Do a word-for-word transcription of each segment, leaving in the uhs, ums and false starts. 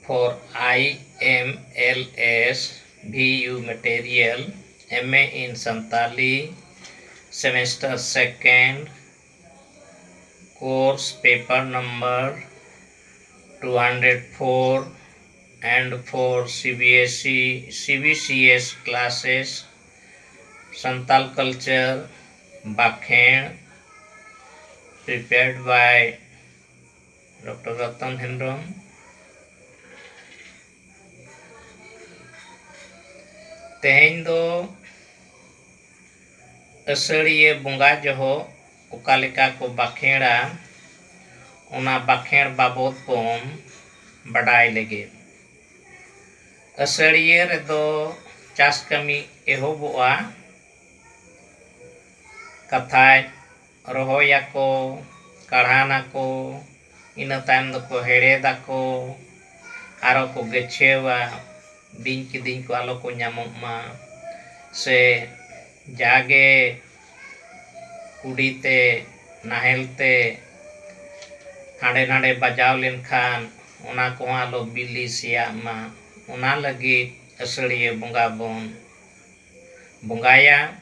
for I M L S V U material, M A in Santali, semester second, course paper number two hundred four, and for C B S E, C B C S classes, Santal culture, ᱵᱟᱠᱷᱮᱬ, prepared by doctor Ratan Hembrom. ᱛᱮᱦᱮᱧ ᱫᱚ ᱟᱹᱥᱟᱹᱲᱤᱭᱟᱹ ᱵᱚᱸᱜᱟ ᱡᱚᱦᱚᱜ ᱚᱠᱟ ᱞᱮᱠᱟ ᱠᱚ ᱵᱟᱠᱷᱮᱬᱟ, ᱚᱱᱟ ᱵᱟᱠᱷᱮᱬ ᱵᱟᱵᱚᱫ ᱵᱚᱱ ᱵᱟᱰᱟᱭ ᱞᱮᱜᱮ᱾ ᱟᱹᱥᱟᱹᱲᱤᱭᱟᱹ ᱨᱮᱫᱚ ᱪᱟᱥ ᱠᱟᱹᱢᱤ ᱮᱦᱚᱵᱚᱜᱼᱟ᱾ ᱠᱟᱛᱷᱟᱡ ᱨᱚᱦᱚᱭᱟᱠᱚ, ᱠᱟᱲᱦᱟᱱᱟᱠᱚ, ᱤᱱᱟᱹ ᱛᱟᱭᱚᱢ ᱫᱚᱠᱚ ᱦᱮᱲᱦᱮᱫᱟᱠᱚ, ᱟᱨᱚ ᱠᱚ ᱜᱟᱹᱪᱷᱟᱹᱣᱟ, ᱵᱤᱧ ᱠᱤᱫᱤᱧ ᱠᱚ ᱟᱞᱚ ᱠᱚ ᱧᱟᱢᱚᱜ ᱢᱟ, ᱥᱮ ᱡᱟᱜᱮ ᱠᱩᱰᱤ ᱛᱮ, ᱱᱟᱦᱮᱞ ᱛᱮ ᱦᱟᱸᱰᱮ ᱱᱟᱰᱮ ᱵᱟᱡᱟᱣ ᱞᱮᱱᱠᱷᱟᱱ ᱚᱱᱟ ᱠᱚᱦᱚᱸ ᱟᱞᱚ ᱵᱤᱞᱤ ᱥᱮᱭᱟᱜ ᱢᱟ, ᱚᱱᱟ ᱞᱟᱹᱜᱤᱫ ᱟᱹᱥᱟᱹᱲᱤᱭᱟᱹ ᱵᱚᱸᱜᱟ ᱵᱚᱱ ᱵᱚᱸᱜᱟᱭᱟ᱾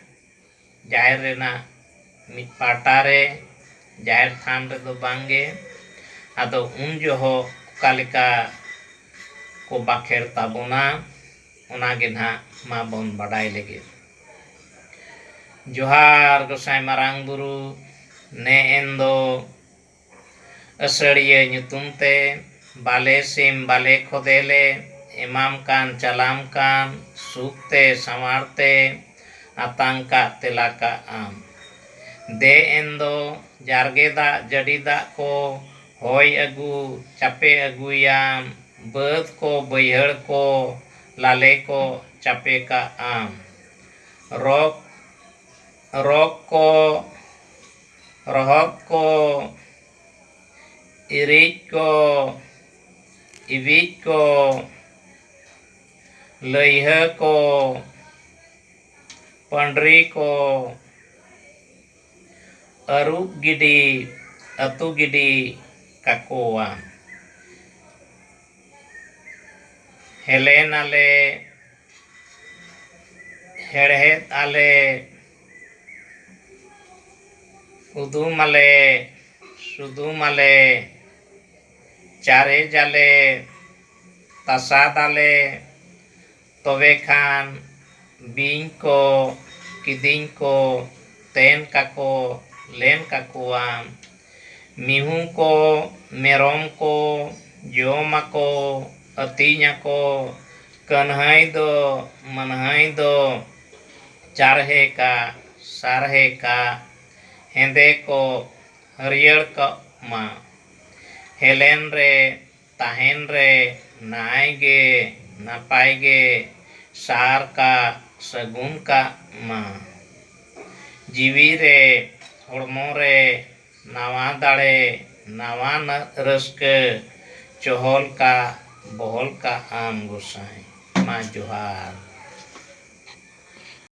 ᱡᱟᱦᱮᱨ ᱨᱮᱱᱟᱜ ᱢᱤᱫ ᱯᱟᱦᱴᱟ ᱨᱮ, ᱡᱟᱦᱮᱨ ᱛᱷᱟᱱ ᱨᱮᱫᱚ ᱵᱟᱝᱜᱮ᱾ ᱟᱫᱚ ᱩᱱ ᱡᱚᱦᱚᱜ ᱚᱠᱟ ᱞᱮᱠᱟ ᱠᱚ ᱵᱟᱠᱷᱮᱲ ᱛᱟᱵᱚᱱᱟ, ᱚᱱᱟ ᱜᱮ ᱱᱟᱦᱟᱜ ᱢᱟᱵᱚᱱ ᱵᱟᱰᱟᱭ ᱞᱮᱜᱮ᱾ ᱡᱚᱦᱟᱨ ᱜᱚᱸᱥᱟᱭ ᱢᱟᱨᱟᱝ ᱵᱩᱨᱩ, ᱱᱮ ᱮᱱ ᱫᱚ ᱟᱹᱥᱟᱹᱲᱤᱭᱟᱹ ᱧᱩᱛᱩᱢ ᱛᱮ, ᱵᱟᱞᱮ ᱥᱤᱢ ᱵᱟᱞᱮ ᱠᱷᱚᱫᱮ ᱞᱮ ᱮᱢᱟᱢ ᱠᱟᱱ ᱪᱟᱞᱟᱢ ᱠᱟᱱ, ᱥᱩᱠ ᱛᱮ ᱥᱟᱶᱟᱨ ᱛᱮ ᱟᱛᱟᱝ ᱠᱟᱜ ᱛᱮᱞᱟ ᱠᱟᱜ ᱟᱢ᱾ ᱫᱮ ᱮᱱ ᱫᱚ ᱡᱟᱨᱜᱮ ᱫᱟᱜ ᱡᱟᱹᱰᱤ ᱫᱟᱜ ᱠᱚ ᱦᱚᱭ ᱟᱹᱜᱩ ᱪᱟᱯᱮ ᱟᱹᱜᱩᱭᱟᱢ, ᱵᱟᱹᱫᱽ ᱠᱚ ᱵᱟᱹᱭᱦᱟᱹᱲ ᱠᱚ ᱞᱟᱞᱮ ᱠᱚ ᱪᱟᱯᱮ ᱠᱟᱜ ᱟᱢ᱾ ᱨᱚᱠ, ᱨᱚᱠ ᱠᱚ, ᱨᱚᱦᱚᱫ ᱠᱚ, ᱤᱨᱤᱡ ᱠᱚ, ᱤᱵᱤᱡ ᱠᱚ, ᱞᱟᱹᱭᱦᱟᱹ ᱠᱚ, ᱯᱟᱹᱰᱨᱤ ᱠᱚ, ᱟᱹᱨᱩᱵ ᱜᱤᱰᱤ, ᱟᱹᱛᱩ ᱜᱤᱰᱤ ᱠᱟᱠᱚᱣᱟ᱾ ᱦᱮᱞᱮᱱ ᱟᱞᱮ, ᱦᱮᱲᱦᱮᱫ ᱟᱞᱮ, ᱩᱫᱩᱢ ᱟᱞᱮ, ᱥᱩᱫᱩᱢ ᱟᱞᱮ, ᱪᱟᱨᱮᱡ ᱟᱞᱮ, ᱛᱟᱥᱟᱫ ᱟᱞᱮ, ᱛᱚᱵᱮ ᱠᱷᱟᱱ ᱵᱤᱧ ᱠᱚ, ᱠᱤᱫᱤᱧ ᱠᱚ, ᱛᱮᱱ ᱠᱟᱠᱚ, ᱞᱮᱱ ᱠᱟᱠᱚᱣᱟᱢ᱾ ᱢᱤᱦᱩ ᱠᱚ, ᱢᱮᱨᱚᱢ ᱠᱚ, ᱡᱚᱢ ᱟᱠᱚ, ᱟᱹᱛᱤᱧ ᱟᱠᱚ, ᱠᱟᱹᱱᱦᱟᱹᱭ ᱫᱚ, ᱢᱟᱹᱱᱦᱟᱹᱭ ᱫᱚ, ᱪᱟᱨᱦᱮ ᱠᱟ, ᱥᱟᱨᱦᱮ ᱠᱟ, ᱦᱮᱸᱫᱮ ᱠᱚ, ᱦᱟᱹᱨᱭᱟᱹᱲ ᱠᱚᱜ ᱢᱟ᱾ ᱦᱮᱞᱮᱱ ᱨᱮ, ᱛᱟᱦᱮᱱ ᱨᱮ, ᱱᱟᱭ ᱜᱮ, ᱱᱟᱯᱟᱭ ᱜᱮ, ᱥᱟᱨ ᱠᱟᱜ, ᱥᱟᱹᱜᱩᱱ ᱠᱟᱜ ᱢᱟ᱾ ᱡᱤᱣᱤ ᱨᱮ, ᱦᱚᱲᱢᱚ ᱨᱮ, ᱱᱟᱣᱟ ᱫᱟᱲᱮ, ᱱᱟᱣᱟ ᱱᱟ-, ᱨᱟᱹᱥᱠᱟᱹ, ᱪᱚᱦᱚᱞ ᱠᱟᱜ, ᱵᱚᱦᱚᱞ ᱠᱟᱜ ᱟᱢ ᱜᱚᱸᱥᱟᱭ᱾ ᱢᱟ ᱡᱚᱦᱟᱨ᱾